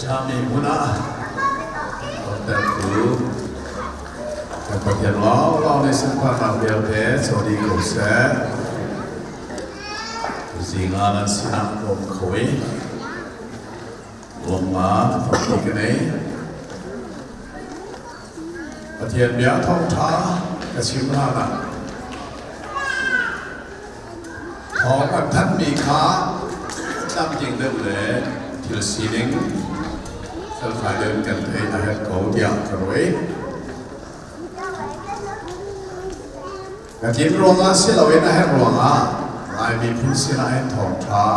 A ṭhami hmun ah tontertu kan Pathian lawnglawng nih sunparnak vialte co dih ko seh. Tuzing ah nan sinah ka um kho i lawmhnak tampi ka nei. Pathian bia thawngṭha ka chim hlanah thawng an thanhmi kha tlamtling deuh le thil sining felfai deuh in kan theih a herh ko tiah ka ruah. Ka tlin ruangah si loin a herh ruangah Lai miphun sinah hin thawngṭha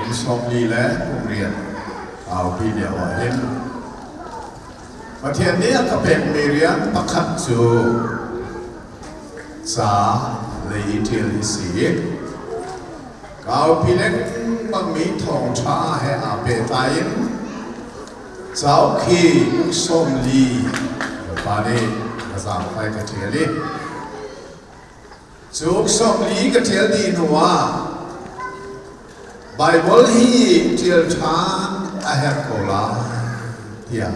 kum 40 le kum riat aupi lio ah hin Pathian nih a ka pekmi rian pakhat cu ca lei i ṭial hi si. Kaupi lengmangmi thawngṭha he aa pehtlai in cauk hi uk 40 Bawipa nih ka zaangfai ka ṭial i cu uk 40 ka ṭial dih hnuah Baibal hi ṭial ṭhan a herh ko lai tiah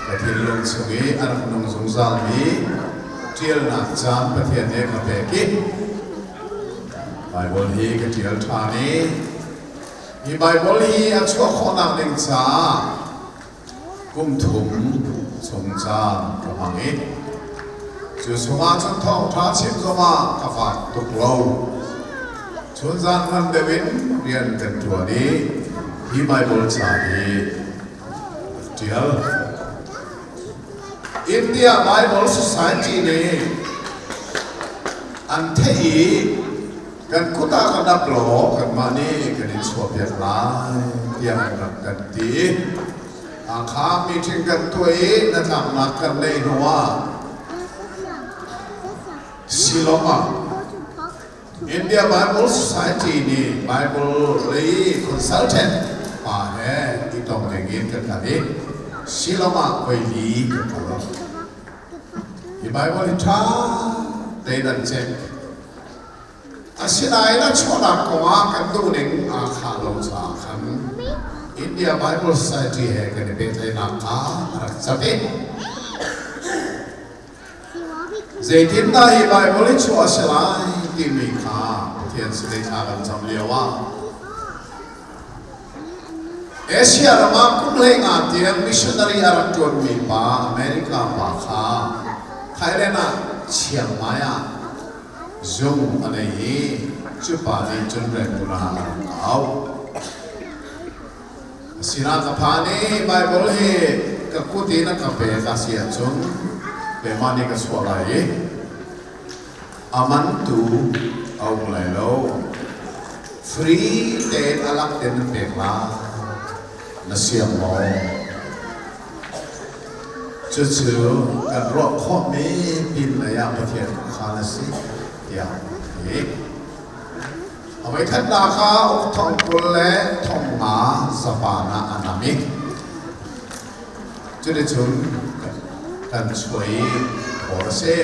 ka thinlung chung i a rak nung zungzalmi ṭialnak caan Pathian nih a ka pek i Baibal hi ka ṭial ṭhan i hi Baibal hi a chuah khawhnak ding caah kum thum chung caan ka hmang i cu chungah cun thawngṭha chim zongah ka fak tuk lo. Chunzan hman deuh in rian kan ṭuan i hi Baibal ca hi a ṭial. India Bible Society nih an theih i kan kut ah kan ap law kanmah nih kan in chuahpiak lai tiah an rak kan ti. Hakha meeting kan tuah i hnatlaknak kan neih hnuah Shillong ah India Bible Society nih Bible lei consultant pa he i tong ding in kan kal i Shillong ah voi li kan kal. Hi Bible hi ṭha tein an check. Asinain a chuahnak kongah kan duhning aa khah lo caah khan India Bible Society he kan i pehtlaihnak kha a rak cat i zeitindah hi Bible hi chuah a si lai timi kha Pathian sin i thla kan cam lio ah Asia ram ah kum 15 tiang missionary a rak ṭuanmi pa America pa kha Thailand ah Chiang Mai ah Zung a nei i cu pa nih cun Rangoon ah a rak auh. A sinah ka phan i Baibal hi ka kut in a ka pek a si ahcun keimah nih ka chuah lai i a man tu a um lai lo. Free tein a lak tein na pek lai. Na siang maw? Cucu kan ruah khawhmi pinlei ah Pathian khuakhan a si tiah a ti. A voikhatnak ah uk thong 20 le 50 Japan ah a nam i cuticun kan chuah i thawl a si.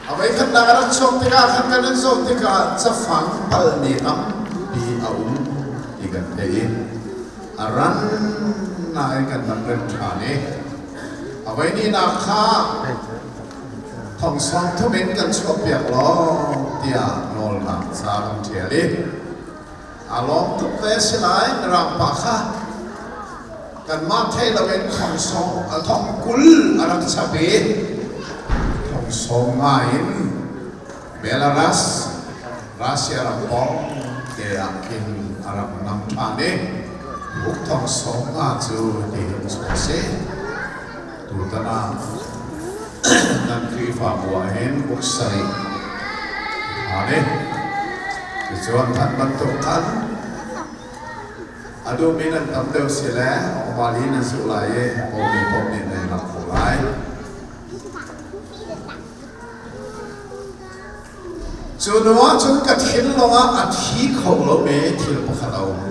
A voikhatnak a rak chuak tikah khan kan in zoh tikah cafang palmi tampi a um ti kan theih i a ran nain kan rak rem ṭhan i a voihnihnak kha thong 30 in kan chuahpiak law tiah nawlnak ca kan ṭial i aa lawm tuk ve si lai. Mirang pa kha kanmah theih loin thong sawm thong 20 a rak chap i thong 50 in Belarus Russia ram pawng te ah khin a rak nam ṭhan i uk thong 50 cu hitin a si. Tutan ah nan Khrihfabu ah hin uk sarih phan i cucun thanh bantuk khan a duhmi nan tam deuh si le Omali nan zuh lai i bawmi paoh nih nan i lak ko lai. Cu hnu ahcun ka thinlung ah a thi kho lomi thil pakhat a um.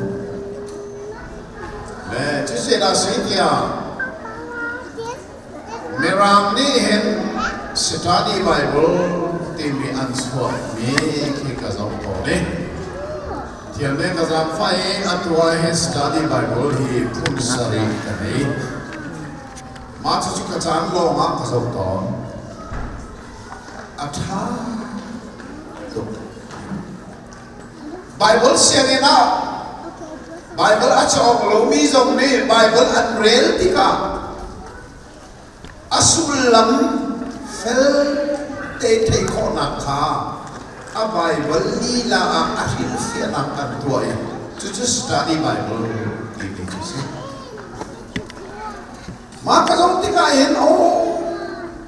Le cucu si tiah Mirang nih hin Study Bible timi an chuahmi khi ka zoh tawn i. Pathian nih ka zaangfah i atu ah hin study Bible hi phun sarih ka nei. Mah cucu ka caan lawng ah ka zoh tawn. A ṭha tuk. Bible sianginn ah Bible a cawng lomi zong nih Bible an rel tikah a sullam fel te theih khawhnak kha a Bible lila ah a hrilhfiahnak an tuah i cucu study Bible timi cu si. Mah ka zoh tikah hin aw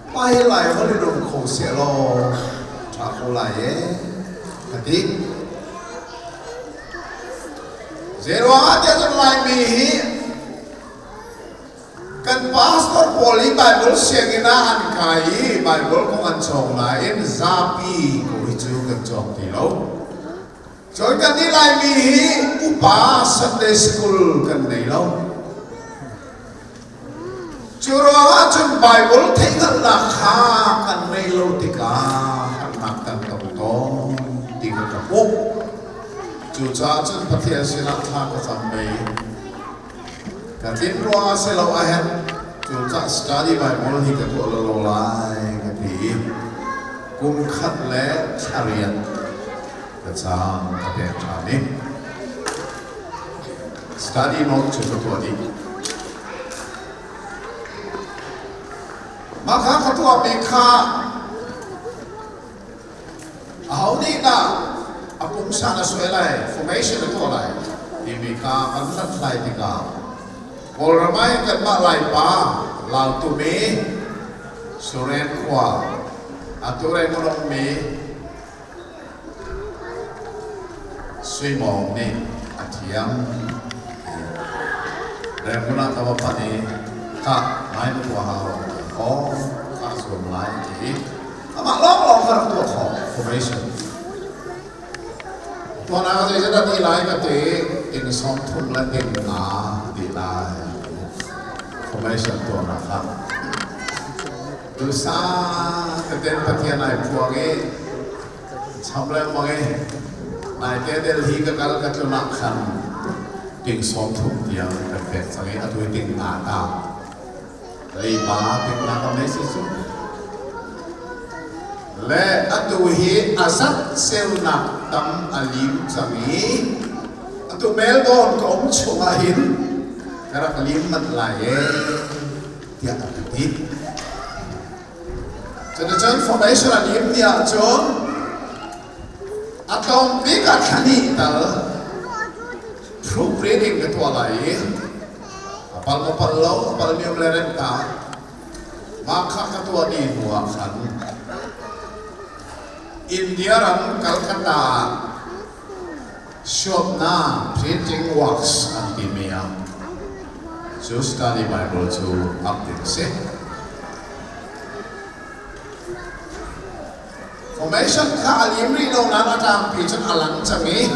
mah hi Lai holh in um kho seh law ṭha ko lai ee ka ti. Zeiruang ah tiah cun Laimi hi kan pastor pawl hi Bible sianginn ah an kai i Bible kong an cawng nain zapi ko hi cu kan cawng ti lo. Cun kannih Laimi hi upa Sunday School kan nei lo. Cu ruangah cun Bible theihhngalhnak kha kan neih lo tikah harnak kan tong tawn ti kha ka hmuh. Cucaah cun Pathian sinah thla ka cam mei. Ka tlin ruangah si lo a herh. Cucaah study Bible hi ka tuah lo lai ka ti i kum khat le thla riat ka caan ka pek ṭhan i study note cu ka tuah dih. Mah kha ka tuahmi kha aho nih dah a pungsan a suai lai, formation a tuah lai timi kha kan hlathlai tikah Kawlram ah hin kanmah Laipa Lautumi Suren khua atu Rangoon ummi Sui Mawng nih a thiam. Rangoon ah ka va phanh i khah ngai na tuah hau aw kaa zuam lai ti amah lawnglawng ka rak tuah khawh formation. Tuan ah zeizat a ti lai ka ti ting 30 le ting nga ti lai formation tuahnak ah dusa teten Pathian ai phuang i cham lengmang i naite Delhi ka kal ka tlun ah khan ting 30 tiang kan pek cang i atu i ting nga ta leiba ting nga ka nei si cu le atu hi a zat ceunak tam a lim cang i atu Melbourne ka um chungah hin ka rak lim manh lai ee tiah a ka ti. Cuticun formation a lim ni ahcun a tlawm bik ah thla hnih tal proofreading ka tuah lai i a pal maw pal lo, a pal mi um le rem ta. Mah kha ka tuah dih hnu ah khan India ram Calcutta ah Suapnak Printing Works an timi ah cu study Bible cu ap ding a si. Formation kha a lim rih lo nain a tlangpi cun a lang cang i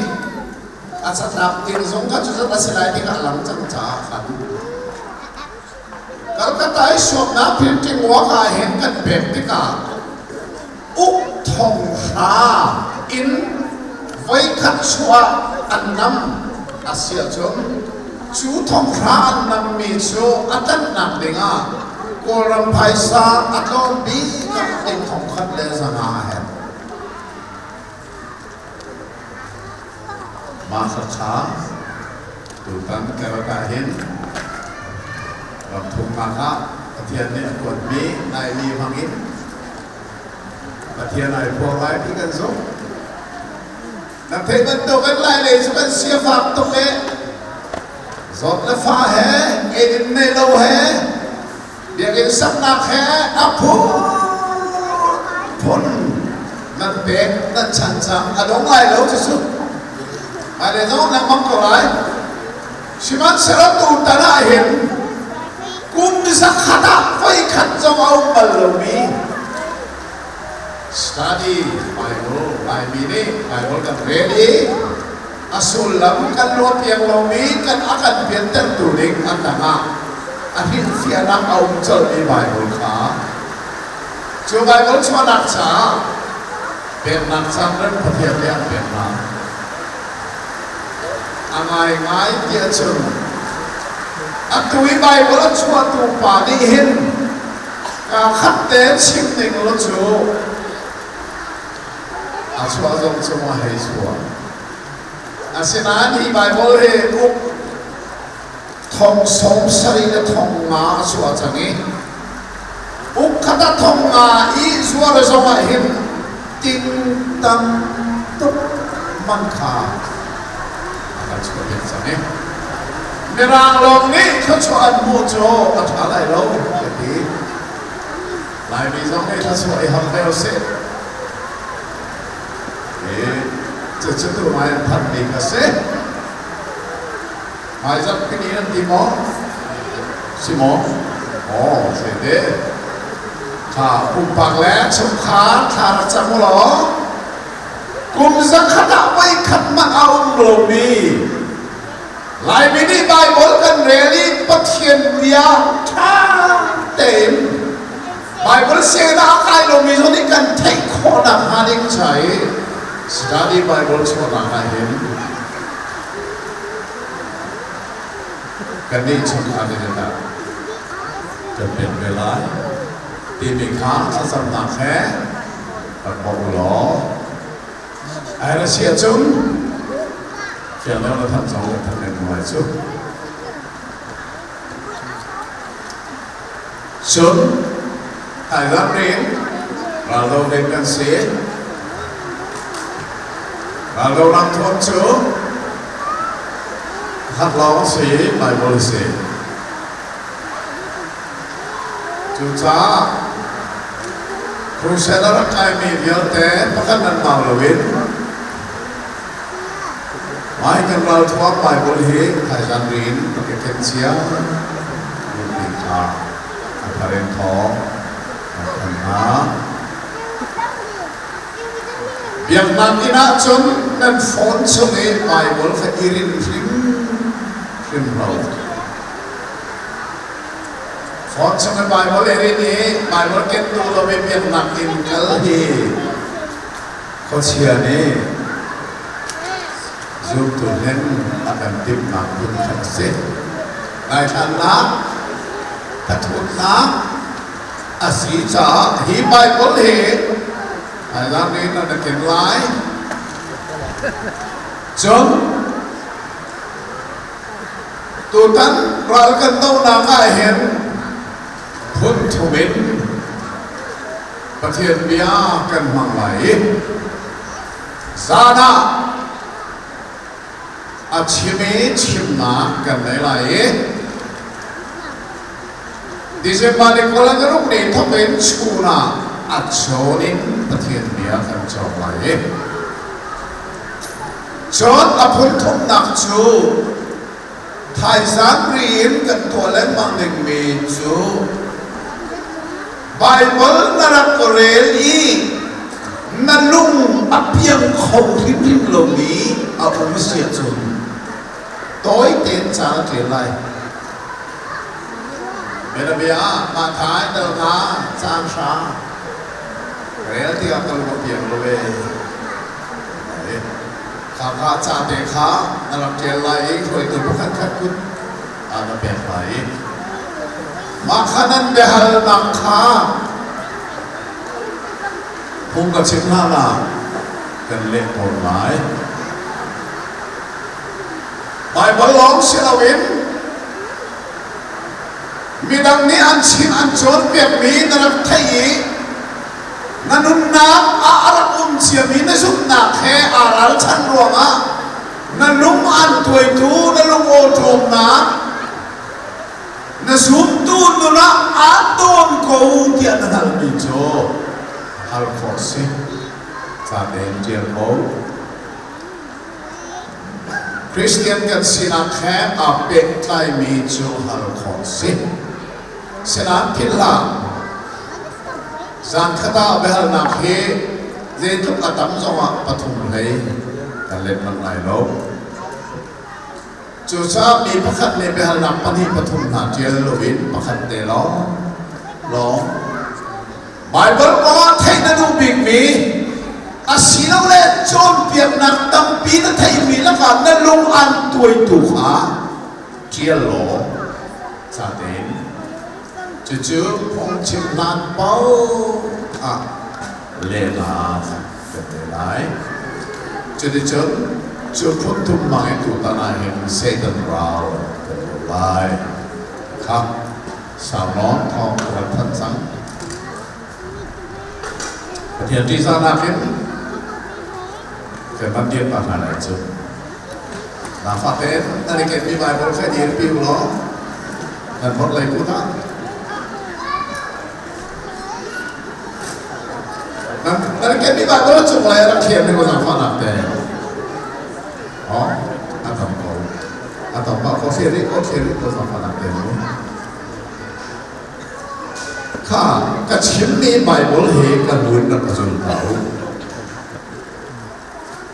a catlap ding zong kha cucu a si lai ti kha a lang cang caah khan Calcutta i suapnak printing work ah hin kan pek tikah uk 5,000 in voikhat chuah an nam a si ahcun cu 5,000 an nammi cu a tlanhnak dingah Kawlram phaisa a tlawm bik ah ting 1,100 a herh. Mah khakha tutan Canada hin ramthumnak ah Pathian nih a kuatmi Laimi hmangin Pathian ai phuang lai ti kan zumh. Nan theih bantukin Lailei cu kan sia fak tuk i zawt le fa he eidin nei lo he biakinn saknak he a phunphun nan pek nan chan cang a dong lai lo cucu hmailei zong lengmang ko lai. Sihmanhsehlaw tutan ah hin kum 100 ah voikhat zong a um bal lomi study Bible Laimi nih Bible kan rel i a sullam kan ruahpiak lomi kan a kan piantertu ding a tangah a hrilhfiahnak a um colhmi Bible kha cu Bible chuahnak caah peknak caan rem Pathian nih an pek hna. A ngaingai tiah cun atu i Baibal a chuahtu pa nih hin kaa khat te chim ning law cu a chuah zong cu a hei chuah. Asinain hi Baibal hi uk thong 70 le 500 a chuah cang i uk khat ah 500 i zuar zong ah hin ting tam tuk man kha a kan chuahpiak cang i Mirang lawng nih thluachuah an hmuh cu a ṭha lai lo ka ti. Laimi zong nih thluachuah i ham ve usih. Cucu tu ngai an thanmi kha si. Hmaizarh timi nan ti maw? Si maw? Aw, si te. Kha pumpak le chungkhar thla rak cam u law kum 100 ah voi khat mah a um lomi Laimi nih Baibal kan rel i Pathian bia ṭha tein Baibal sianginn ah a kai lomi zong nih kan theih khawh nakhnga ding ca i study Bible chuahnak ah hin kannih chungkhar nih dah kan pek ve lai timi kha thlacamnak he rak bawmh u law ai na si ahcun fiang deuh na thanh zong kan thanh lengmang lai cu. Cun Thailand ring raldo ding kan si. Raldo ram thuam cu pakhat lawng a si i Baibal a si. Cucaah crusade a rak kaimi vialte pakhat nan mau loin Mai kan ralthuam Baibal hi thaizang rin rak i ken cia mi kha a thar in thawng rak thanh hna. Biaknak inn ah cun nan phone chung i Baibal kha i rin hrim hrim lo. Phone chung i Baibal i rin i Baibal ken duh lo i biaknak inn kal hi Khuachia nih zumtu hlen a kan timhnak phun khat a si. Ngaithlannak, thathutnak a si caah hi Baibal hi hmaizarh nih nan a ken lai. Cun tutan ral kan dohnak ah hin phun thum in Pathian bia kan hmang lai i zan ah a chim i chimnak kan nei lai i December ni 26 ni thawk in chun ah a chawn in Pathian bia kan cawng lai i cun a phun thumnak cu Thaizang ri in kan tuah lengmang dingmi cu Baibal na rak rel i na lung a piang kho hrimhrim lomi a um si ahcun tawi tein ca na ṭial lai. Bianabia ah Matthai dal nga caan hra rel tikah ka lung a piang lo ee. Khakha ca te kha na rak ṭial lai i hruaitu pakhat khat kut ah na pek lai i mah kha nan biahalnak kha phung ka chim hlan ah kan leh tawn lai. Baibal lawng si loin midang nih an chim an cawnpiakmi na rak theih i Na nunnak ah a rak um ciami na zumhnak he aa ralchanh ruangah na lung aan tuaitu na lung awṭawmnak na zumtu nun ah aa tawn ko tiah na hngalhmi cu hal khawh si. Ca tein ṭial ko. Christian kan sinak he aa pehtlaimi cu hal khawh si. Sinain philh hlah. Zan khat ah biahalnak hi zeitluk a tam zongah pathum hlei kan let manh lai lo. Cucaah mi pakhat nih biahalnak pahnih pathum hna ṭial loin pakhat te lawng lawng Baibal kong ah theih na duh bikmi. Asilole cawnpiaknak tampi na theihmi lakah na lung aan tuaitu kha ṭial law ca tein cucu phungchim hlan paoh ah lehnak kan ngei lai. Cuticun cu phun thum hmang in tutan ah hin Satan ral kan do lai. Kha sau nawn thawng ka van thanh cang. Pathian ṭihzahnak in kan van dir pah hna lai cu. Zaangfah tein nan i kenmi Baibal kha dirpi u law nan vorh lei kut ah nan i kenmi Baibal a cunglei a rak thiam ning zaangfahnak te. Oh, a tam ko. A tam pah ko thlir rih ko thlir rih ko zaangfahnak te mu. Kha ka chimmi Baibal hi ka hnu in rak ka zul hlah u.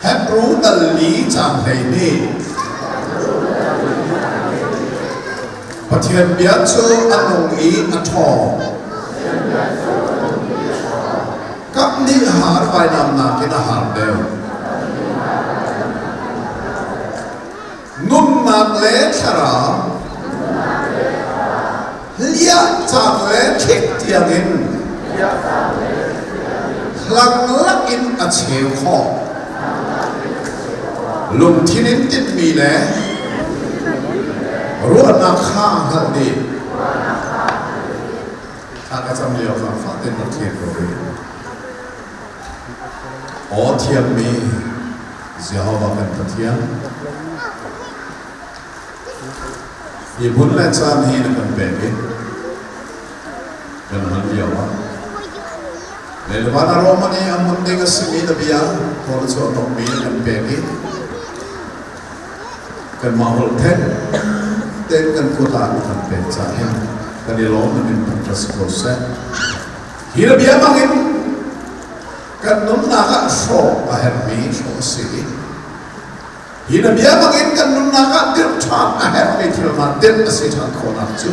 Hebru dal li caang 12. Pathian bia cu a nung i a ṭhawng. Kap nih har vainam nakin a har deuh. Nunnak le thlarau hliah caan le thlik tiangin hlang lakin a cheu khawh. Lungthin in tinhmi le ruahnak kha a hngalh dih. Thla ka cam lio zaangfah tein rak thlir ko rih. Aw thiammi Jehovah kan Pathian, hi hmun le caan hi na kan pek i kan hman lio ah Lelevan a Roman i a hmun ding a simi na bia thaw na chuah hnawhmi na kan pek i kanmah holh theng tein kan kut ah na kan pek caah hin kan i lawm na min thangṭhat si ko seh. Hi na bia bangin kan nunnak ah hrawh a herhmi hrawh a si. Hi na bia bangin kan nunnak ah dirh ṭhan a herhmi thil hna dirh a si ṭhan khawhnak cu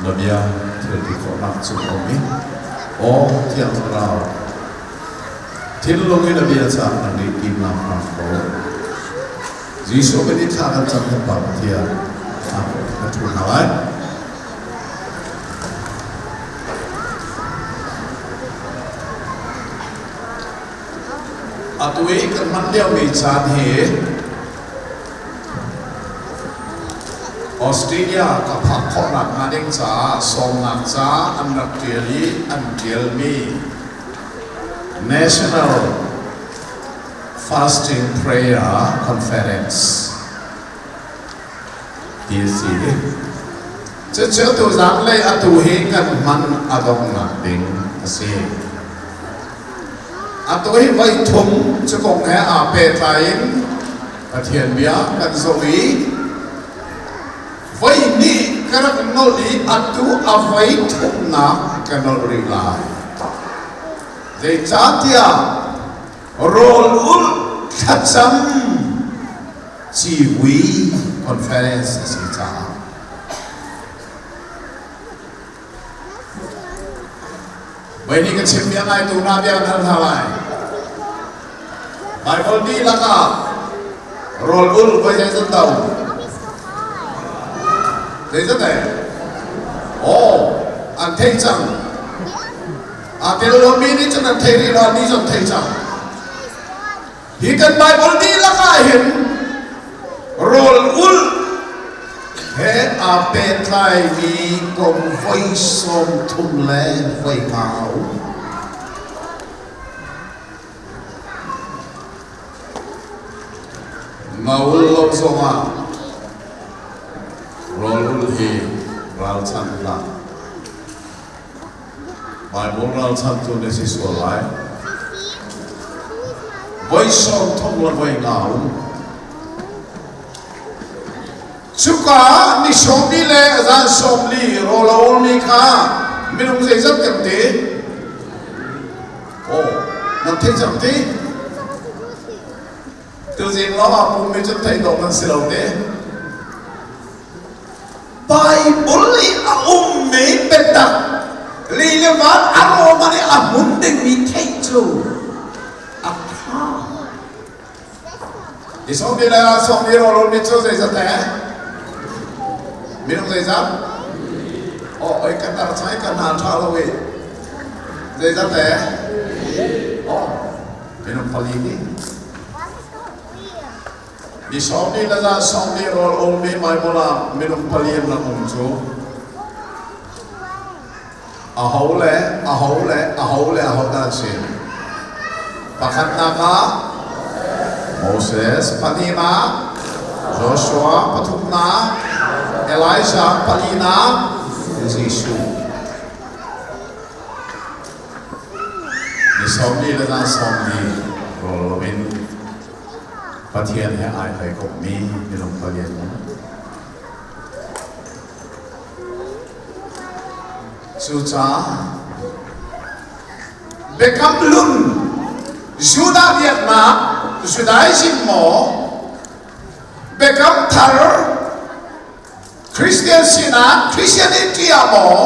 na bia thil ti khawhnak cu a um i aw Thiang Thlarau thinlung in na bia caah na nih timnak hram ko. Jesuh min in thla kan cam kan Pa Pathian ka ṭhu hna lai. Atu i kan hman liomi caan hi Australia ka phak khawhnak hnga ding caah sawmnak ca an rak ṭial i an ṭialmi National Fasting Prayer Conference ti a si. Cucu tuzanlei atu hi kan hman a donghnak ding a si. Atu hi voi thum cu kong he aa pehtlai in Pathian bia kan zoh i voi hnih ka rak nolh i atu a voi thumnak ka nolh rih lai. Zeicahtiah rawl ulh thlacam civui conference a si caah Voi nih ka chimmi a ngaitu hna bia kan hal hna lai. Baibal dihlak ah rawl ul voi zeizat do? Zeizat eh? Aw, an thei cang. Aa tel lomi nih cun an thei rih lo, annih cu an thei cang. Hi kan Baibal dihlak ah hin rawl ulh he aa pehtlaimi kong voi 35 a um. Na ul lo zongah rawl ulh hi ralchanh hlah. Baibal ralchantu na si sual lai. Voi 30 le voi nga um. Cuka ah ni 40 le zan 40 rawl a ulmi kha minung zeizat kan ti? Oh, nan thei cang ti? Tuzing lawng ah pummi cu thei dawh nan si lo te. Baibal i a ummi biatak li le van a rawman i a hmun dingmi theih cu. Ni sawmli le sawmli rawl mi cu zeizat he? Minung zeizat? Oh, oi kan tar chai kan hna tha lo i. Zeizat he? Oh, minung pali ni. Ni sawmli le za sawmli rawl ul mi Bible ah minung pali an rak um cu. Aho le aho le aho le aho dah an si? Pakhatnak ah Moses, pahnihnak Joshua, pathumnak Elijah, palinak Jesuh. Ni sawmli le zan sawmli rawl loin Pathian he ai hawikommi minung palian um. Cucaah Biakam Hlun Judah biaknak Judaism maw Biakam Thar Christian sinak Christianity ah maw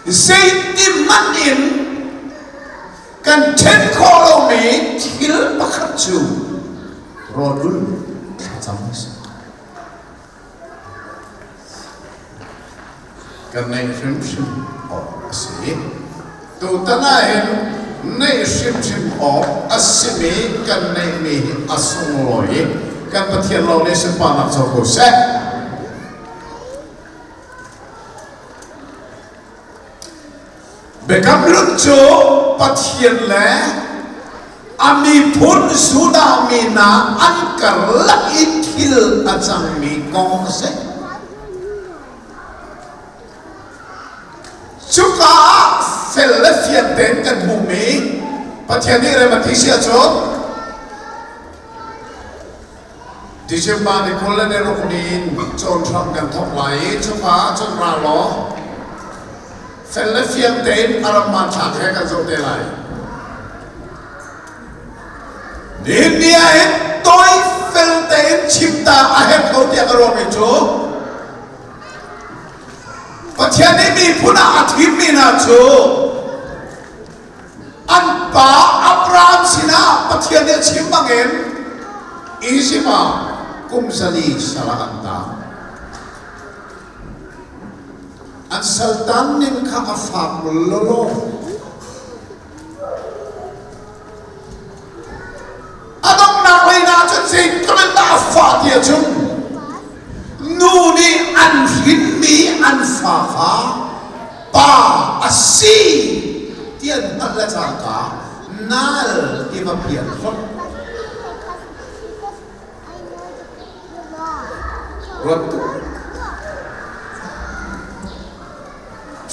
zeiti hmanh in kan ṭhen khawh lomi thil pakhat cu rawl thlacam a si. Kan neih hrimhrim awk a si. Tutan ahhin neih hrimhrim awk a simi kan neihmi hi a sunglawi i kan Pathian lawng nih sunparnak co ko seh. Biakam Hlun cu Pathian le a miphun Judah mi hna an karlak i thil a cangmi kong a si. Cuka ah fel le fiang tein kan hmuhmi Pathian nih rem a ti si ahcun December ni 26 ni in cawn hram kan thawk lai i cuka ah cun ra law fel le fiang tein a ram hmanthlak he kan zoh te lai. Nihin ni ah hin tawi fel tein chim ta a herh ko tiah ka ruahmi cu Pathian nih miphun ah a thimmi hna cu An pa Abraham sinah Pathian nih a chim bangin Izipt ah kum zali sal ah an tang. An saltan ning kha a fak lawlaw. A donghnak lei hna cun zeitluk in dah a fah ti ahcun nu nih an hrinmi an fa kha pa a si ti an hngalh le cangka nal tiva pian hlonh. Ruat tuk.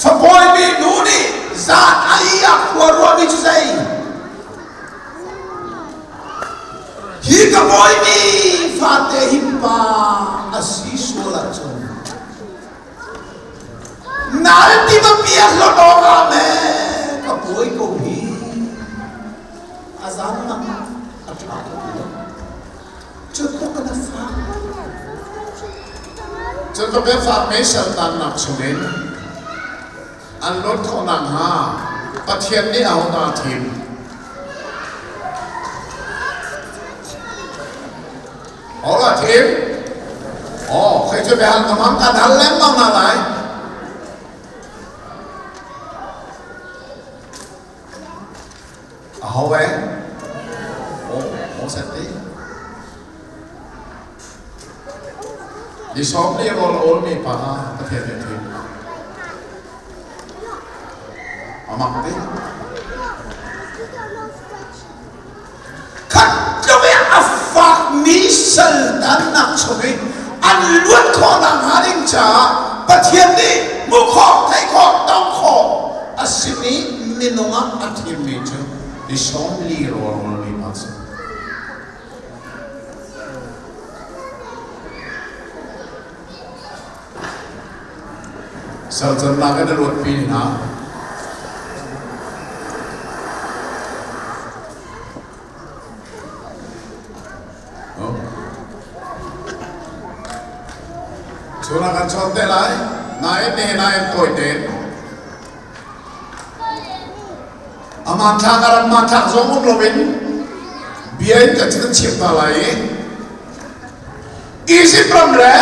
Fapawimi nu nih zan a ih ah khua ruahmi cu zei? Hi ka bawimi fate hi pa a si sual ahcun nal tiva piak lo awk ah me ka buai ko hi a zan nak a ṭha ko ti lo. Cu tluk in a fak. Cu tluk in fakmi saltannak chungin an luat khawh nakhnga Pathian nih ahodah a thim? Ahodah a thim? Oh, khei cu biahal ka hmang kan hal lengmang hna lai. Aho eh? Oh, Moses ti. Ni sawm li rawl a awlmi pa kha Pathian nih a thim. A mak ti. Khat tluk i a fakmi saltannak chung i an luat khawh nakhnga ding caah Pathian nih hmuh khawh, theih khawh, tong khawh a simi minung ah a thimmi cu ni 40 rawl rawlmi pa a si. Salcannak in a luatpi hna. Chun ah kan chawn te lai. Nain nihin ah in tawi tein. A hmanthlak a ram hmanthlak zong um loin. Bia in kan kan chim hna lai i Izipt ram le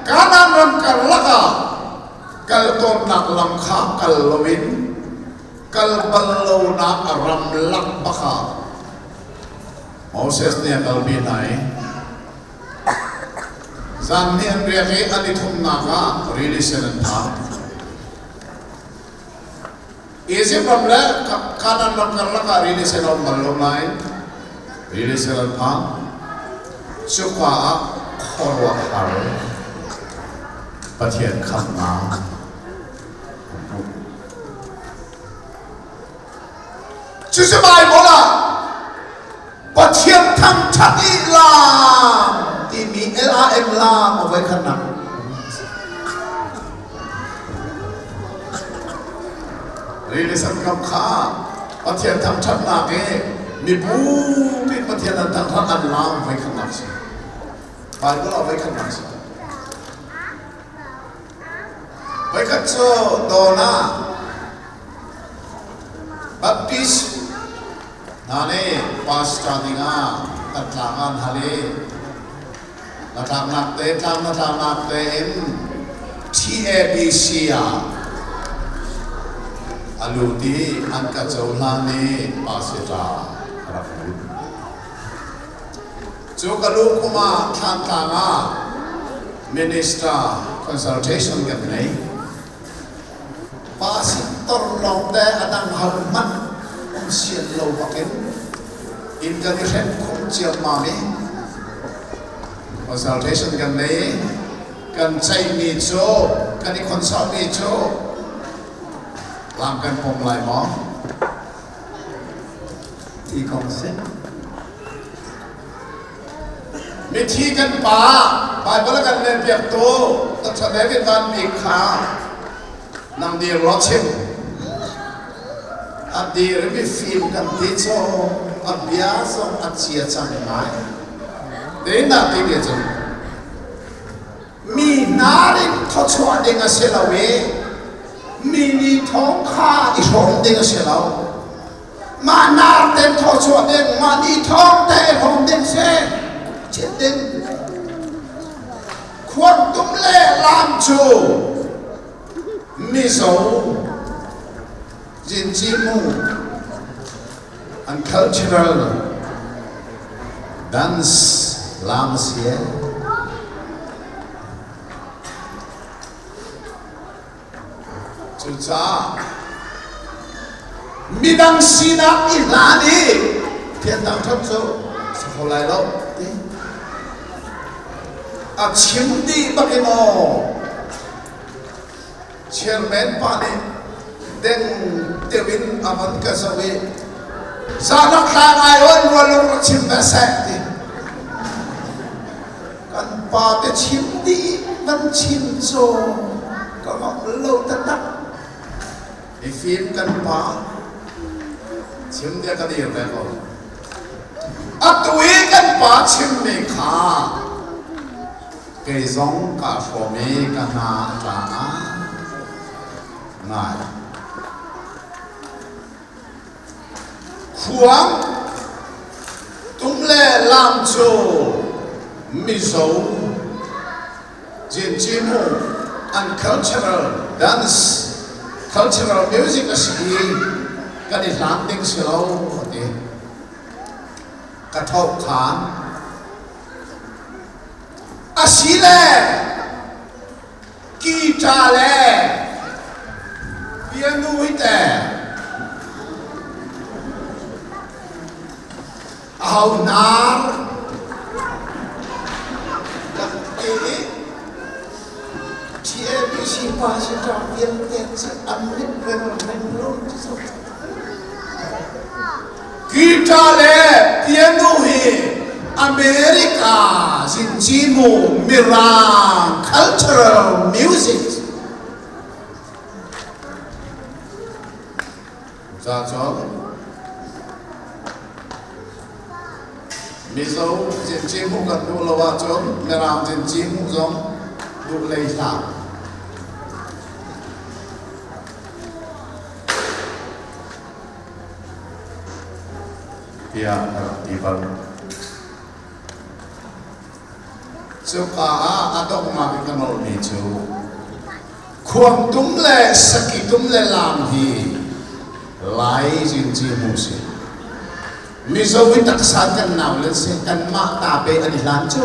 Kanaan ram karlak ah kal tawnnak lam kha kal loin kal bal lonak ram lak bak ah Moses nih a kalpi hna i zan hnih an riak i an i thumnak ah rili sen an phak. Izipt ram le Kanaan ram karlak ah rili sen a um bal lo nain rili sen an phak. Cuka ah khuaruahhar Pathian khamhnak an hmuh. Cucu Baibal ah Pathian thangṭhat i laam timi LAM laam a voikhatnak. Rili sen kam kha Pathian thangṭhatnak i mibu pi Pathian an thangṭhat an laam voikhatnak si. Baibal ah voikhatnak si. Voikhat cu dawn ah Baptist hna nih pastor dingah kan tlang an hal i na tlaknak te tlang na tlaknak te in TABC ah a lut i an ka cohlan i pastor ka rak lut. Cu ka luh kum ah Thlantlang ah minister consultation kan ngei. Pastor lawngte a dang ho hmanh um sian lo bakin inn kan i hrem khum ciammam i consultation kan nei kan ceihmi cu kan i consult mi cu lam kan pom lai maw ti kong si. Mithi kan pa Baibal a kan relpiaktu Dr. David Van Bik kha nang dir law chim. A dir mi fim kan ti cu a bia zong a chia cang ngai. Zeidah ti ti cun mi hna nih thawchuah ding a si lo i mi nih thawng kha i hrawm ding a si lo. Mah nar ten thawchuah ding, mah ni thawng te hrawm ding si. Chit ding. Khuantum le lam cu Mizo Zinci-mu an cultural dance lam si. Cucaah midang sinak i hlan i thiannak ṭhat cu si kho lai lo ti. A chim dih bak in aw chairman pa nih deng deuh in a van ka zoh i zanak hla ngai on rual lung rak chim ve seh ti. Kan pa biachim dih kan chim cu ka ngamh lo taktak. Mifim kan pa chim dia ka dir ve ko. Atu i kan pa chimmi kha kei zong kaa hrawm i ka hna a tla ngai. Khuang tum le lam cu Mizo Cincimu an cultural dance, cultural music a si i kan i hlan ding si lo a ti. Ka thoh khan. Asile Guitar le piano hi teh aho hnar ka ti i TABC pa si ṭang vialte cu an mit reng reng lo Guitar le piano hi America zinci-mu Mirang cultural music Ca cun Mizo zinci-mu kan duh lo ahcun Mirang zinci-mu zong duh lei hlah. Tiah a rak ti bal. Cuka ah a donghnak i ka nolhmi cu khuangtum le saki tum le laam hi Lai zinci hmu si. Mizo i taksa kan nau le si kanmah ta pe an i hlan cu.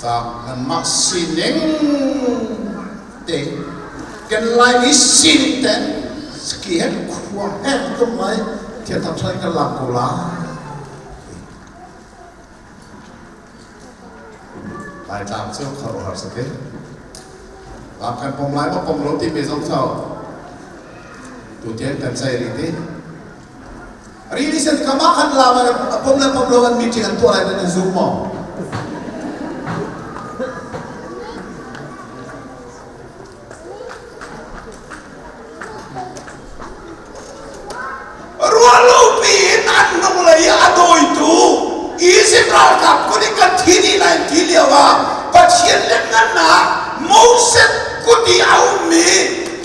Kanmah sining te kan Laimi sining te ski he khua he tum lai thian thang thlai kan lam ko la. Laitlang cu khuaruahhar si te. Lam kan pom lai maw pom lo timi zong cu tutiang kan ceih rih ti. Rili sen kam ah khan lam a pom le pom lo an meeting an tuah lai nan zum maw? Ruahlopi in an hnunglei i a dawitu Izipt ralkap kut in kan thi dih lai ti lio ah Pathian lianngannak Moses kut i a ummi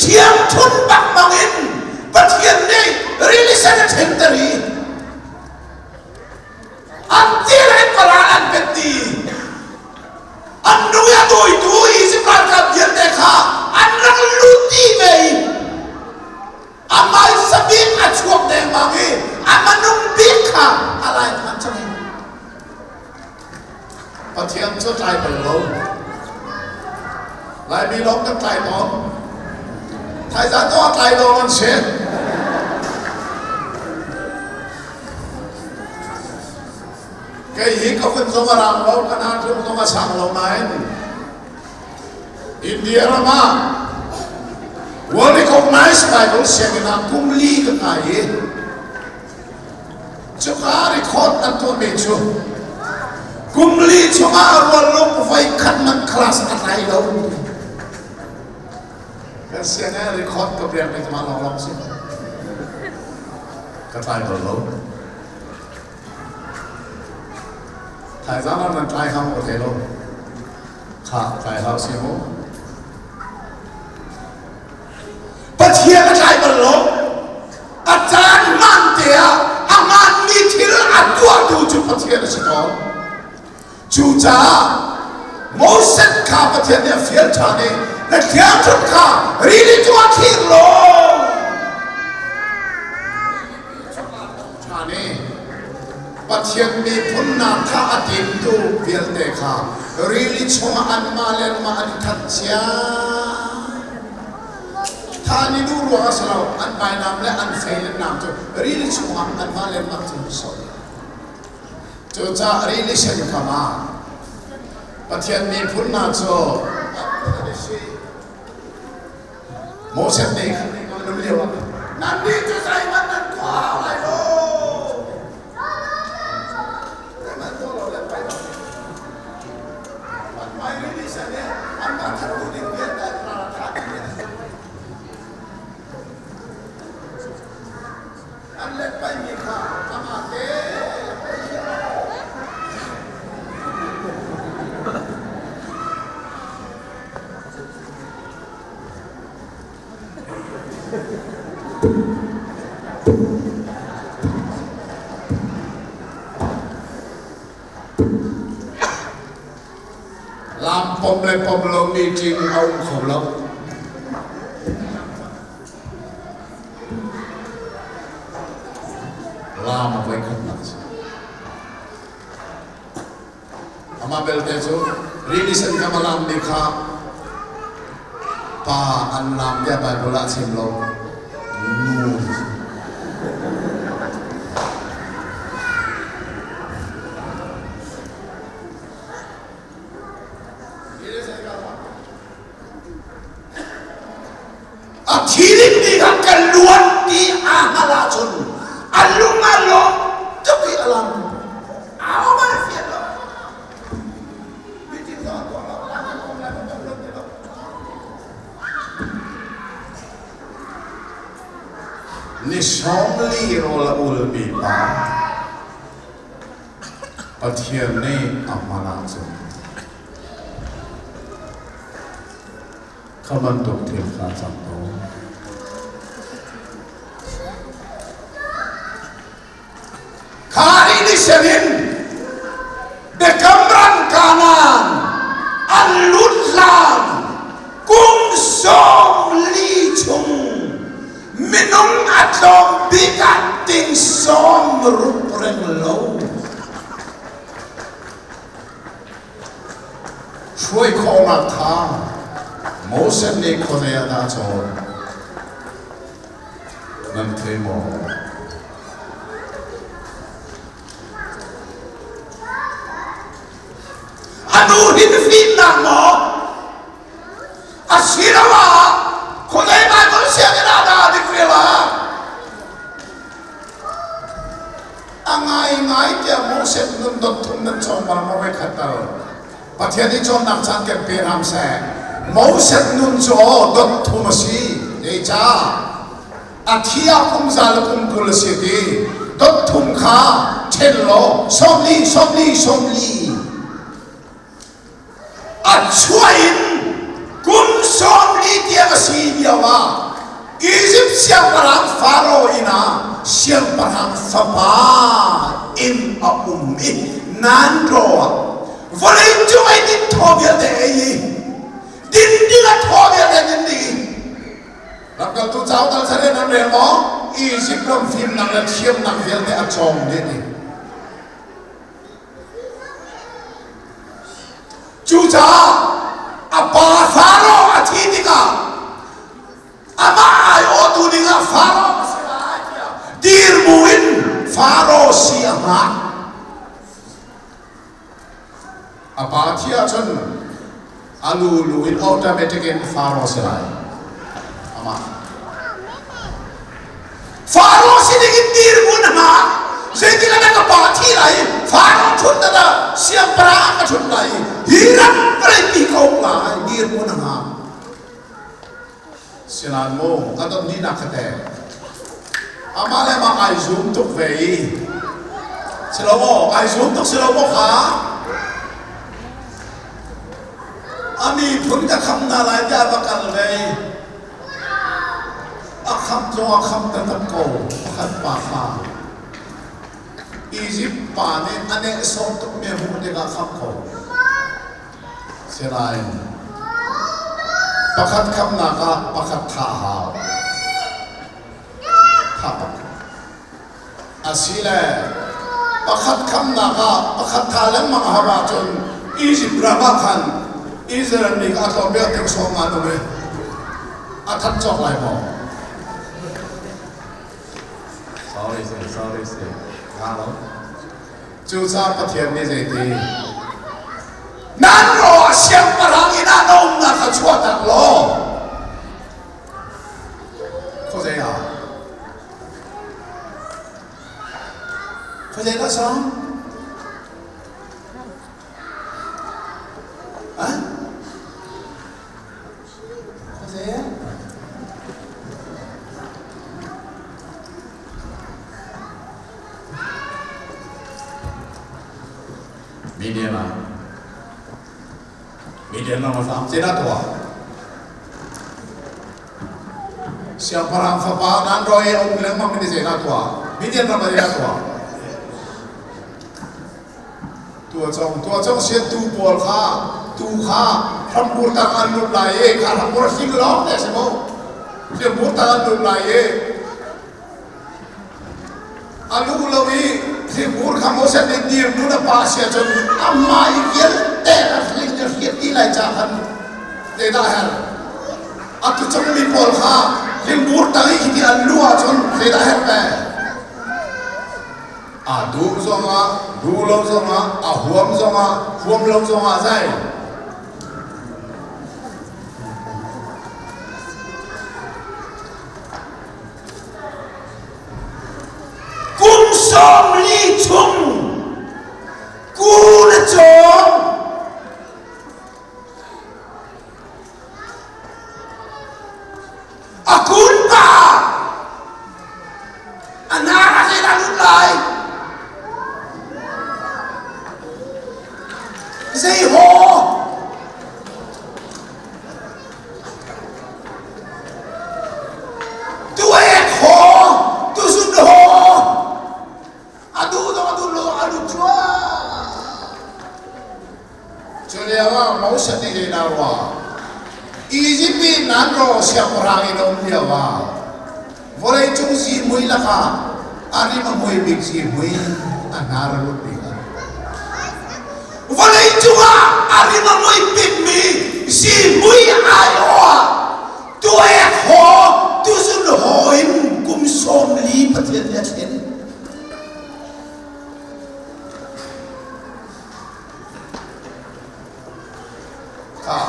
ṭhiangṭhunh bak bangin Pathian nih rili sen a ṭhenter i an til in paral an pet dih. An nung i a dawitu Izipt ralkap vialte kha an rak lut dih ve i a hmaisa bik a chuak dengmang i a hmanung bik kha a lai phan cang i Pathian cu tlai bal lo. Laimi lawng kan tlai tawn. Thaizan to a tlai lawng an si. Kei hi ka vun zong a rang lo, ka hna zong a sang lo nain India ram ah World Recognized Bible sianginn ah kum li ka kai i cuka record an tuahmi cu kum li chungah rual voi khat man class a tlai lo. Kan sianginn record ka pek mi mah lawng lawng si. Ka tlai bal lo. Thaizang ah nan tlai hau maw thei lo? Khah tlai hau si mu. Pathian a tlai bal lo. A caan hmaan te ah a hmaanmi thil a tuahtu cu Pathian a si tawn. Cucaah Moses kha Pathian nih a fial ṭhan i na thiangṭhunh kha rili cungah thlir law ṭhan i Pathian miphun hna thah a timtu vialte kha rili chungah anmah le anmah an i that cia. Thah an i duh ruangah a si lo, an vainam le an fei le nam cu rili chungah anmah le anmah cu sawh. Cucaah rili sen kam ah Pathian miphun hna cu Moses nih an um lio ah nannih cu zeihmanh nan tuah hau lai lo. Zeihmanh tuah lo le pai bak. An rili sen i anmah thattu ding vialte an ral a tha dih An let paimi kha amah te Lam pom le pom lo meeting a um kho lo. Lam a voikhatnak a si. Amah belte cu rili sen kam a lammi kha pa an lam tiah Baibal ah a chim lo. Nu. A thi dingmi kha ka luan ti aa hngalh ahcun a lung a lawm tuk i a lam. Ahohmanh a fian lo. Meeting zong an tuah lo. An um lai maw um lo ti lo. Ni 40 rawl a ulmi pa Pathian nih a hman ahcun Kha bantuk thil kha cang ko. tlawm bik ah ting 60 reng lo. Hruai khawhnak kha Moses nih khuazei ah dah a cawn? Nan thei maw? A nu hin fimnak maw? Asiloah khuazei Baibal sianginn ah dah a degree lak? A ngaingai tiah Moses nun dot thum nan cawng bal maw voikhat tal? Pathian nih cawnnak caan kan pe hram seh. Moses nun cu aw dot thum a si. Zeicah? A thi ah kum za le kum 20 a si ti. Dot thum kha ṭhen law 40, 40, 40. A chuah in kum 40 tiang a si lio ah Izipt siangpahrang Faro inn ah siangpahrang fapa in a um i nan raw ah vawlei cung ei din thaw vialte ei i din ding a thaw vialte din ding i Lamkaltu cauk dal sare nan rel maw? Izipt ram fimnak le thiamnak vialte a cawng dih ni. Cucaah a pa Faro a thih tikah amah aiawhtu dingah Faro a si lai tiah dir buin Faro si a hngah. A pa thi ahcun a lulu in automatic in Faro si lai. Amah. Faro si ding in dirhmun a hngah. Zeitik ah ka pa thi lai i Faro ṭhut na siangpahrang ka ṭhut lai i hi ram vawleipi ka uk lai dirhmun a hngah. Sinain mu a don dihnak kha teh amah le amah ai zum tuk ve i si lo maw ai zum tuk si lo maw kha a miphun ka kham hna lai tiah va kal ve i a kham zong a kham taktak ko pakhat pa kha Egypt pa nih a nehsawh tukmi a hmuh tikah kham ko. Sinain pakhat khamnak ah pakhat thah hau. Thah bak. Asile pakhat khamnak ah pakhat thah lengmang a har ahcun Egypt ram ah khan Israel mi kha a tlawm bik ting sawm nga um i a that cawk lai maw? Sorry, sorry, sorry. Nga lo. Cucaah Pathian nih zeiti? Nan ro ah siangpahrang inn ah na umnak kha chuahtak law khuazei ah khuazei dah sang? Ah? Khuazei ah? Midian ah Midian ram a hram zeidah tuah? Siangpahrang fapa nan ro i a um lengmang mi zeidah tuah? Midian ram ah zeidah tuah? Tuacong tuacong sian tu pawl kha tu kha hrambur tang an lut lai i kha hrambur hling lawng te si mu hrambur tang an lut lai i A luh lo i thingpur kha Moses nih dir nu na pa si ahcun a hmai vialte a hling a hriat dih lai ca khan zeidah a herh? A tucungmi pawl kha hlingbur tang i khi an luh ahcun zeidah a herh ve? A duh zongah, duh lo zongah, a huam zongah, huam lo zongah zei? Kum 40 chung kun a cawm. A kun pa a nar a zeidah lut lai? Zei haw? Tuek haw, tuzun haw, a duh dong a duh lo a lut cuah. Cu lio ah Moses nih zeidah ruah? Izipt i nan ro siangpahrang in a um lio ah. Vawleicung zihmui lakah a rim a hmui bik zihmui a hnar a lut bik. Vawleicung ah a rim a mui bikmi zihmui aiawh ah tuek haw tuzun haw in kum 40 Pathian nih a thlen. Kha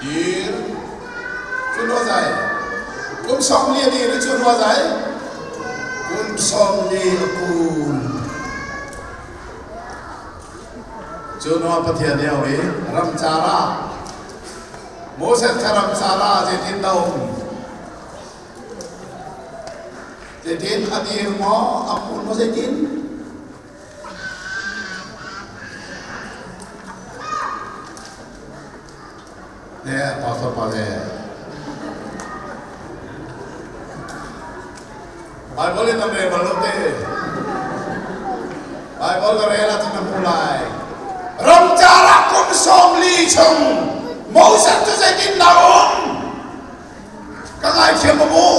dir cun zai kum 40 a dir i cun zai kum 40 a kun. Cu hnuah Pathian nih a i ramcar ah Moses kha ramcar ah zeitindah a um? Zeitin a dir maw a kun maw zeitin? Ne pastor pa le Bible in nan rel bal lo te. Bible ka rel ahcun na hmu lai. Ramcar ah kum 40 chung Moses cu zeitin dah um? Ka ngaithiam mu.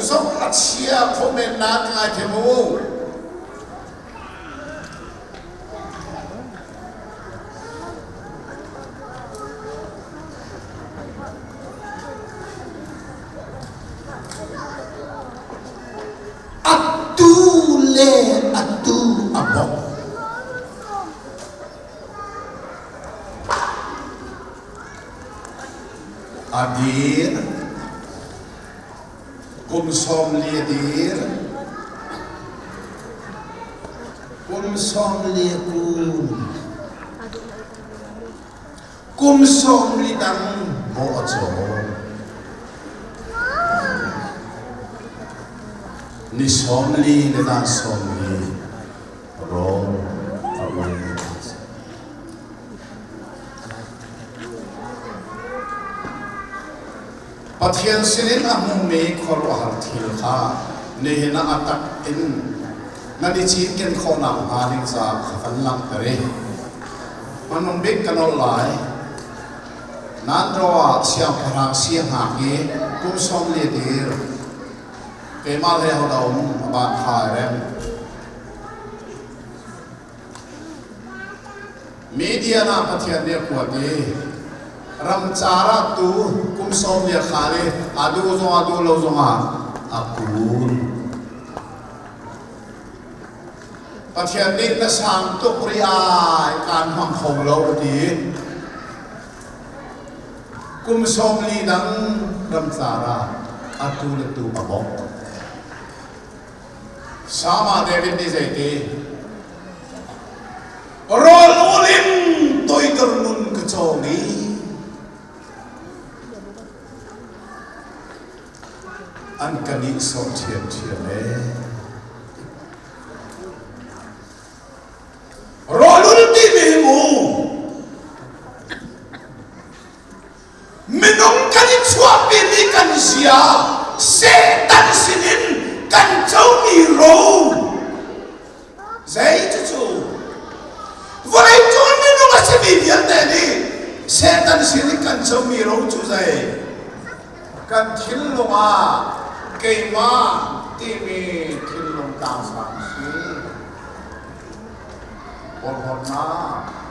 Zong a chia kho men na ka ngaithiam mu. Atu le atu a bawk. A dir. Kum 40 a dir. Kum 40 a kun. Kum 40 dang maw a caw. Ni 40 le zan 40 rawl a ul. Pathian sinin a hmumi khuaruahhar thil kha nihin ah a tak in nan i cinken khawh nakhnga ding caah ka van langhter i hmanung bik ka nolh lai. Nan ro ah siangpahrang siahngak i kum 40 dir keimah hlei hodah um a ban kha ai rem. Midian ah Pathian nih a kuat i ramcar ah tu kum 40 khal i a duh zong ah duh lo zong ah a kun. Pathian nih na sang tuk ri ai kaan hmang kho lo a ti. Kum 40 dang ramcar ah atu le tu a bawk. Sama David nih zeiti? Rawl ul in toidor nun ka cawng i an ka nihsawh ṭhiamṭhiam ee. Rawlul timi hi mu Minung kan i chuahpimi kan zia Satan sinin kan comi ro zei cucu vawleicung minung a simi vialte nih Satan sinin kan comi ro cu zei kan thinlung ah keimah timi thinlung tlangsang si porhlawtnak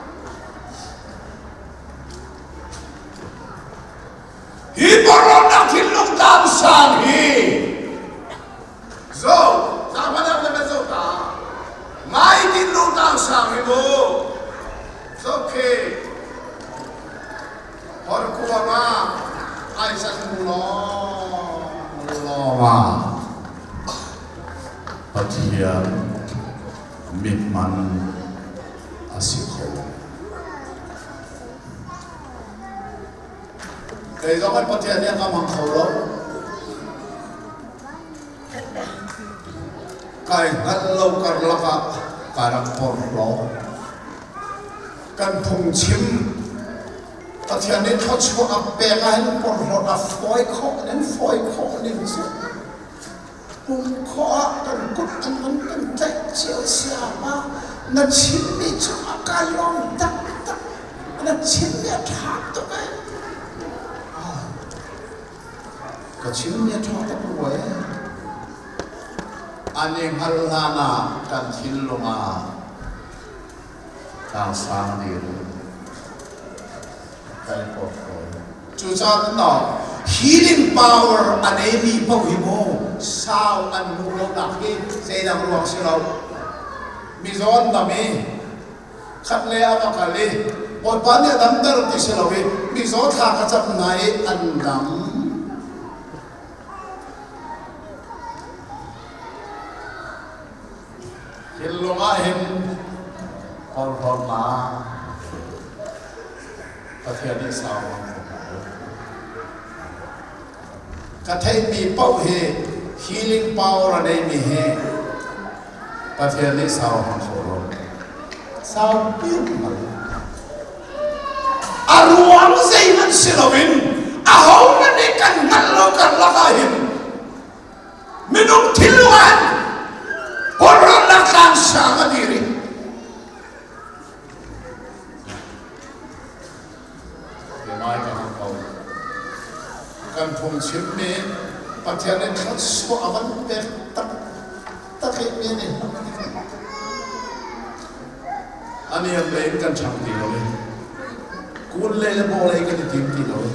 Hi porhlawtnak thinlung tlangsang hi zo zaangfahnak le kan zoh ta mai thinlung tlangsang hi mu zo khi horkuang ah ai san mu lawng lawng ah Pathian mithman a si kho. Kei zong kan Pathian nih a ka hmang kho lo. Kai hngalh lo karlak ah ka rak porhlaw. Kan phungchim Pathian nih thluachuah a pek ahhin porhlawt a fawi khawh ning fawi khawh ning cu Pum khawh ah kan kut an van kan tlaih cio siama na chimmi cu a ka lawm taktak na chimmi a ṭha tuk ee. Ka chimmi a ṭha tuk rua ee. An i hngalh hlan ah kan thinlung ah tlangsang dir kan i porhlaw. Cucaah no healing power a neimi paoh hi mu sau an nguh lonak hi zeidang ruang si lo. Mizaw an dam i khat le a va kal i Bawipa nih a damter ti si lo i mizaw thla ka cam hna i an dam. Thinlung ah hin porhlawtnak Pathian nih sau an ko hna. Ka theihmi paoh hi healing power a neimi hi Pathian nih sau hmang kho lo. Sau piak mal. A ruang zeihmanh si loin ahohmanh nih kan hngalh lo karlak ah hin minung thinlung ah hin porhlawtnak tlangsang a dir i Ngai ka hang ko. Kan phungchimmi Pathian nih thluachuah a van pek taktak i mi nih a niam lei in kan ṭhang ti lo i kun lei le bawh lei kan i tim ti lo i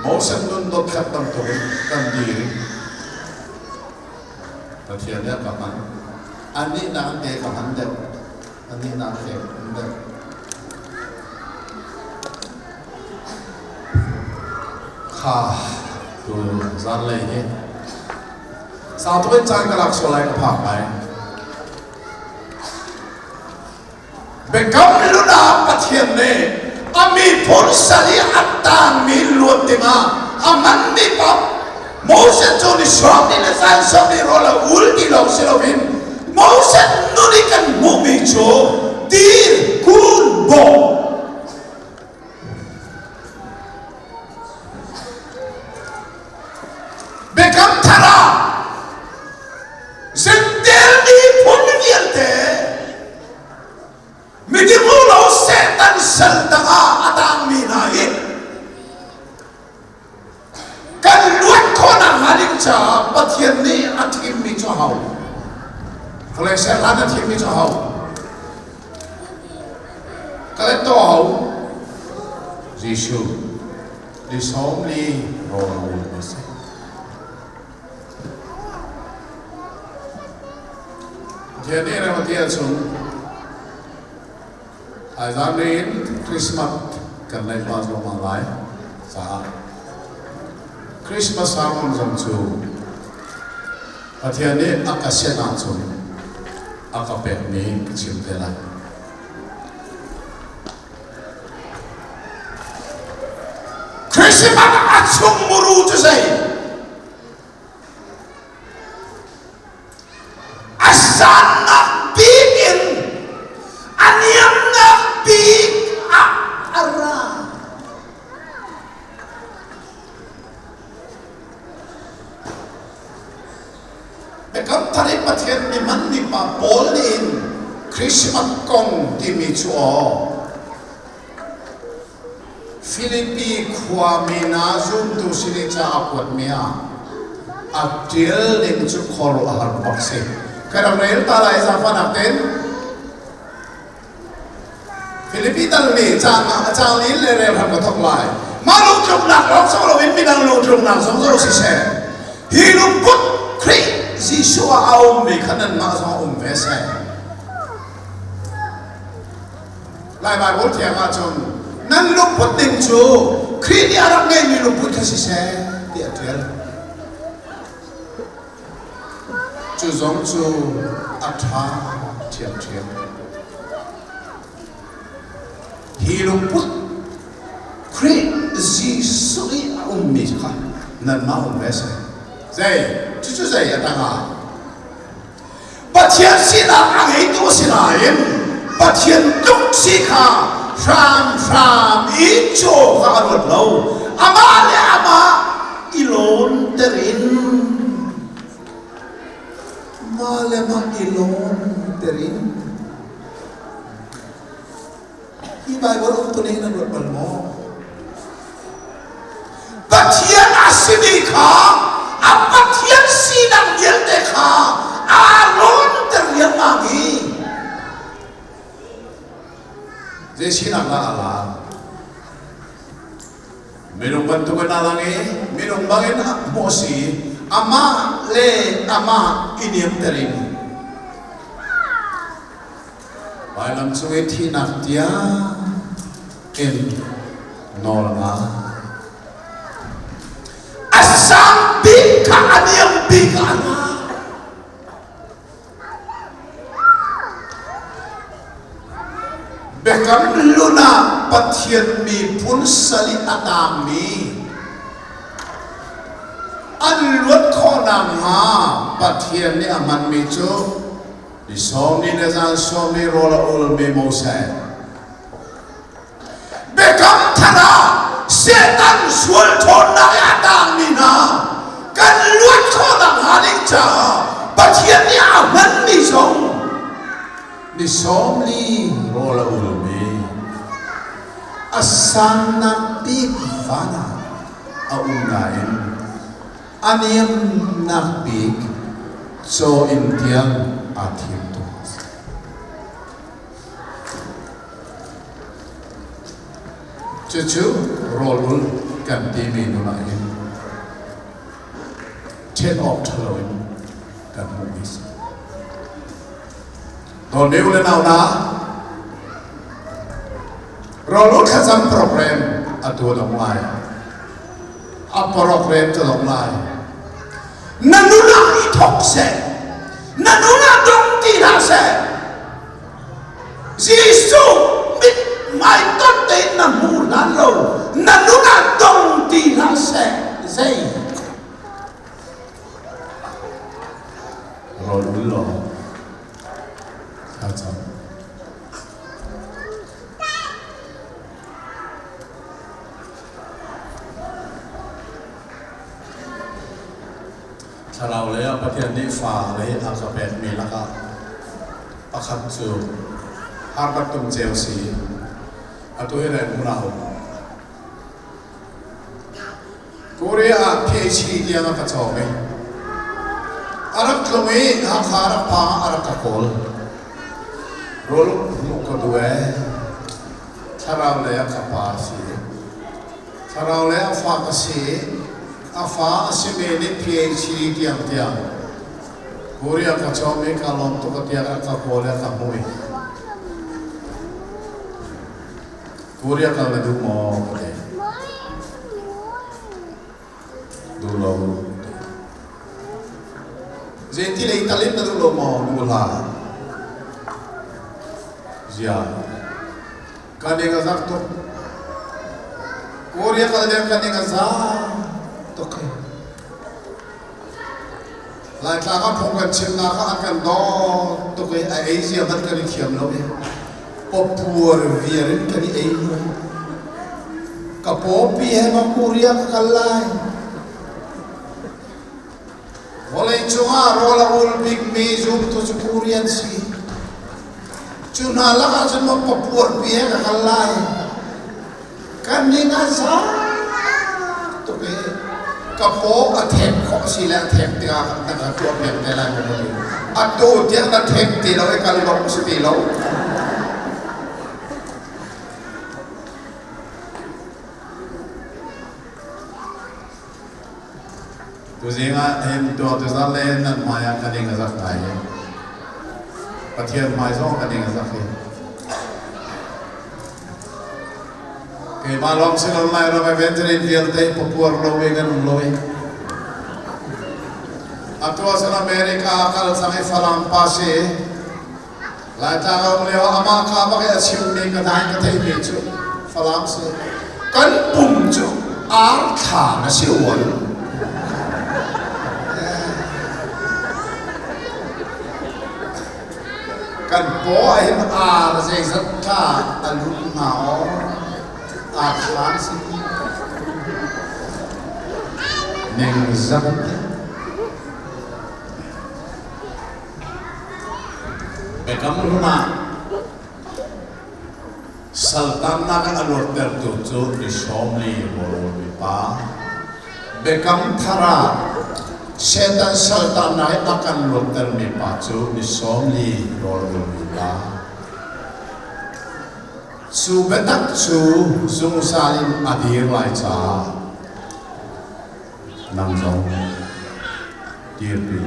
Moses nun dot khat bantukin kan dir i Pathian nih a ka hman. Anih nak te ka hman deuh. Anih nak te ka hman deuh. Kha tu zanlei hi sau tuk in caan ka lak sual lai ka phak lai. Biakam hlun ah Pathian nih a miphun sal i a taangmi luat dingah a hmanmi paoh Moses cu ni sawm ni le zan sawm ni rawl a ul ti lawng si loin Moses nun i kan hmuhmi cu dir kun bawh Biakam thar ah Zentel miphun vialte miding lo Satan sal tangah a tangmi hna hi kan luat khawhnak hnga ding caah Pathian nih a thimmi cu hau. Vawlei ser hlan a thimmi cu hau. Ka hau. Jesuh ni 40 rawl a ul a si. Pathian nih rem a ti ahcun thaizang in Christmas kan neih pah zong lai caah Christmas sermon zong cu Pathian nih a ka sian ahcun a ka pekmi ka chim te lai. Christmas a chung muru cu zei? A sannak bik in a niamnak bik ah a ra. Biakam thar i Pathian mi hmanmi pa Paul nih hin Christmas kong timi cu aw Filipi khuami hna zumtu sin i ca a kuatmi ah a ṭial ning cu khuaruahhar bak si. Ka rak rel ta lai zaangfahnak tein. Filipi dal nih caang a caang lin le rel hram ka thawk lai. Mah lungtluknak lawng sawh loin midang lungtluknak zong zoh siseh. Hi lungput Khrih Jesuh ah a ummi kha nanmah zong a um ve seh. Lai Baibal thiang ahcun nan lungput ning cu Khrih nih a rak ngeihmi lungput kha siseh tiah a ṭial. Cu zong cu a ṭha ṭhiamṭhiam. Hi lungput Khrih Jesuh i a ummi kha nanmah um ve seh. Zei? Cucu zei a tangah? Pathian sinak a ngeitu a si nain Pathian tluk si kha hramhram i caw kha a ruat lo. Amah le amah i lawnter in mah le mah i lawnter in hi Baibal um tu nih nan ruat bal maw? simi kha a Pathian sinak vialte kha aa lawnter riangmang i zei sinak dah a lan? Minung bantukin a lang i minung bangin hmuh a si. Amah le amah i niamter in vailam cung i thihnak tiang in nawl a ngah. A sang bik kha a niam bik ah a ngah. Biakam hlun ah Pathian miphun sal i a tangmi an luat khawh nakhnga Pathian nih a hmanmi cu ni sawmli le zan sawmli rawl a ulmi Moses. Biakam thar ah Satan sual ṭhawnnak i a tangmi hna kan luat khawh nakhnga ding caah Pathian nih a hmanmi zong ni 40 rawl a ulmi a sannak bik van ah a um nain a niamnak bik caw inn tiang aa thim tu. Cucu rawlulh kan timi nun ah hin ṭhen awk ṭha loin kan hmuhmi a si. Dawtmi u le nau hna, rawlulh thlacam program a tuan awk lai. A program cu dong lai. Na nun ah i thawk seh. Na nun ah dong ti hlah seh. Jesuh mithmai ton tein na hmu hlan lo na nun ah dong ti hlah seh zei rawl ul law thlacam Thlarau lei ah Pathian nih fa lei a ka pekmi lakah pakhat cu Harvard tum ceu si. Atu hi Rangoon ah a um. Korea ah PhD tiang a ka cawm i a rak tlung i Hakha a rak phang ah a rak ka kawl. Rawl hmuh ka duh ee. Thlarau lei ah ka pa a si. Thlarau lei ah fa ka si. A fa a simi nih PhD tiang tiang Korea ka cawm i ka lawm tuk a tiang a ka kawl i a ka hmuh i Korea kal na duh maw ka ti. Duh lo. Zeiti lei tal in na duh lo maw? Duh hlah. Zia. Kan ing a zak tuk. Korea kal deng kan ing a za tuk hi. Laitlang ah phung kan chimnak ah an kan dawt tuk i a ei zia hmanh kan i thiam lo i pawpuar viar in kan i ei lo. Ka pawpi he ma Korea ka kal lai. Vawlei cungah rawl a ul bikmi zumtu cu Korean si. Cu hna lakah cun maw papuarpi he ka kal lai. Kan ning a za tuk i ka paw a thek khawh si le a thek tikah na ka tuah piak te lai maw ti. Atu tiang na thek ti lo i kal lawng si ti lo. Tuzing ah hin tuah tuzan le nan hmai ah ka ning a zak ngai i Pathian hmai zong ka ning a zak i keimah lawng si lo lai ram evangelist vialte papuar lo i kan um lo i atu ah cun America ah kal cang i Falam pa si Laitlang a um lio ah amah ka bak i a chimmi ka dai ka theihmi cu Falam si. Kan pum cu arthla na si ual. Kan paw ah hin ar zeizat tla a lut hnga aw arthla na si. Ningzak Biakam hlun ah saltannak in a luattertu cu ni 40 rawlulmi pa Biakam thar ah Satan saltannak i a kan luattermi pa cu ni 40 rawl ulmi pa. Cu biatak cu zungzal in a dir lai caah nang zong dirpi.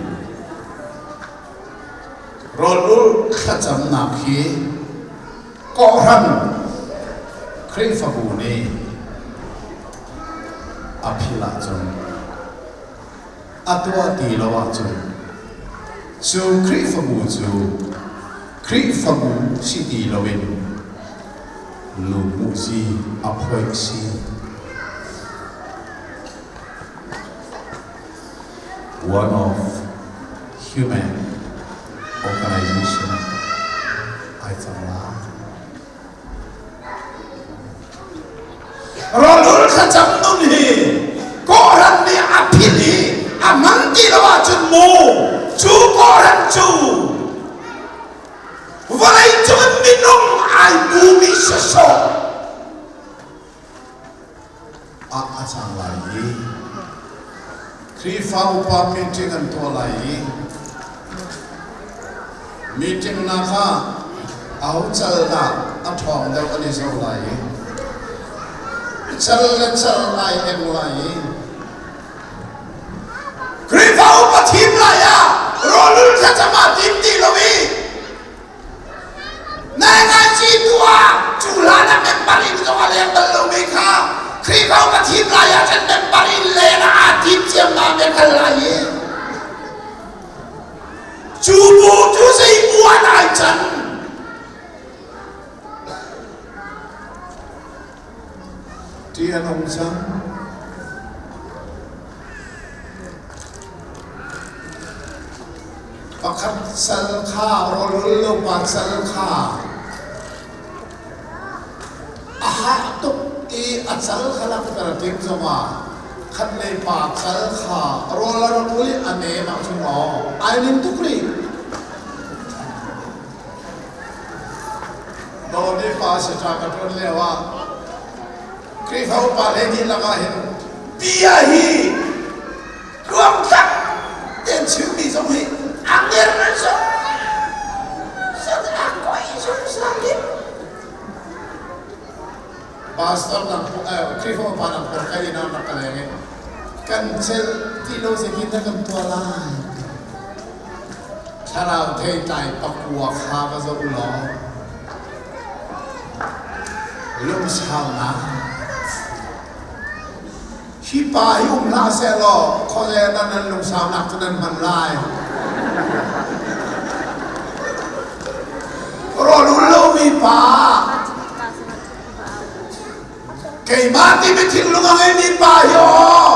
Rawl ulh thlacamnak hi kawhhran Khrihfabu nih a philh ahcun a tuah ti lo ahcun cu Khrihfabu cu Khrihfabu si ti loin lungmuhzi a phoih si. One of human organization ai cang lai. Rawlul thlacam nun hi kawhhran nih a philh i a hman ti lo ahcun mu cu kawhhran cu vawlei cung minung ai bumi sawsawh ah a cang lai i Khrihfa upa meeting an tuah lai i meeting nak ah aho cal dah a ṭhawng deuh an i zoh lai i cal le cal ai eng lai i Khrihfa upa thim lai ah rawlul thlacam ah tim ti lo i Nainganzi tuah cu hlan ah member in zong a leng bal lomi kha Khrihfa upa thim lai ah cun member in len ah aa tim ciammam i kal lai i cu bu cu zei bu ah dah ai can? Ṭih a nung cang. Pakhat sal kha rawlul lo pa sal kha a hah tuk i a cal kha langhter tik zongah khat lei pa cal kha rawl a rak ul i a nem ahcun aw ai ning tuk rih. Dawmi pa si ṭa ka ṭuan lio ah Khrihfa upa hlei dihlak ah hin bia hi tluangtlang tein chimmi zong hi a ngir zung a koi zungzal in pastor nang Khrihfa upa nang pawl ka inn ah rak ka leng i kan cel ti lo zeitin dah kan tuah lai thlarau theitlai pakua kha va zoh u law lungsaunak Hi pa hi um hlah sehlaw khuaze dah nan lungsaunak cu nan hman lai? Rawl ul lomi pa, keimah timi thinlung a ngeimi pa hi aw,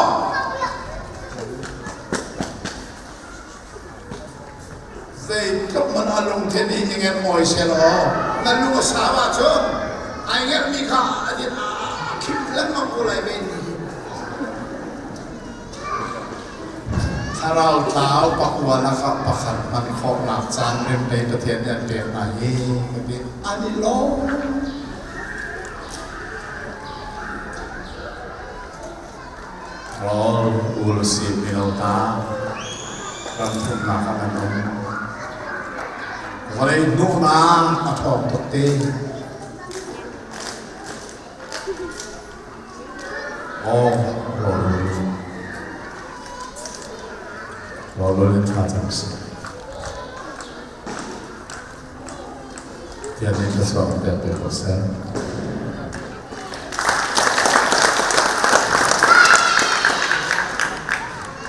Zeitluk hmanh a lungthin hi i ngerh mawi sehlaw na lung a sau ahcun ai ngerhmi kha a khim lengmang ko lai men. Thlarau tlau pakua lakah pakhat hman khawhnak caan remte Pathian nih an pek hna hi ka ti. An i lawm. Rawl ul si mino ta ram thumnak ah nan um. Vawlei hnuknak a ṭhawng tuk te. Aw rawl ul. Rawl ul in ṭha cang si. Tiah nih thluachuah kan pek ve ko seh.